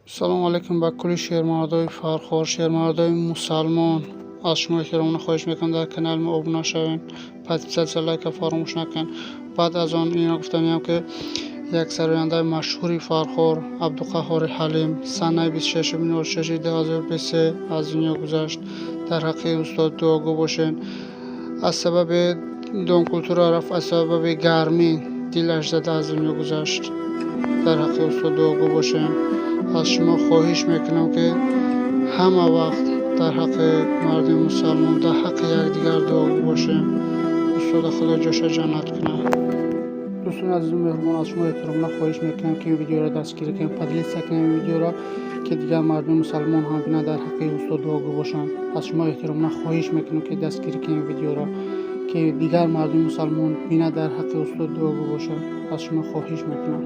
Салому алайкум ба кулли шермардои Фархор, шермардои мусалмон. Аз шумо эҳтиромона хоҳиш мекунам, дар канали мо обуна шавед, подписаться, лайка фаромӯш накунед. Баъд аз он ино гуфтаниям, ки як сарояндаи машҳури Фархор, Абдуқаҳҳори Ҳалим, санаи 26.06.2023 аз дунё гузашт. Дар ҳаққи устод дуогӯ бошед. Аз сабаби Дом культура рафт, аз сабаби гармӣ дилаш зада аз дунё гузашт. Дар ҳаққи устод дуогӯ бошем. Аз шумо хоҳиш мекунам, ки ҳама вақт дар ҳаққи мардуми мусалмон, дар ҳаққи якдигар дуогӯ бошем. Устода Худо ҷоша ҷаннат кунад. Дӯстони азизу меҳрубон, аз шумо эҳтиромона хоҳиш мекунам, ки ин видеоро дастгирӣ кунед, поделиться кунед ин видеоро, ки дигар мардуми мусалмон ҳам бинанд, дар ҳаққи устод дуогӯ бошанд. Аз шумо эҳтиромона хоҳиш мекунам, ки дастгирӣ кунед ин видеоро, ки дигар мардуми мусалмон бинад, дар ҳаққи устод дуогӯ бошанд. Аз шумо хоҳиш мекунам.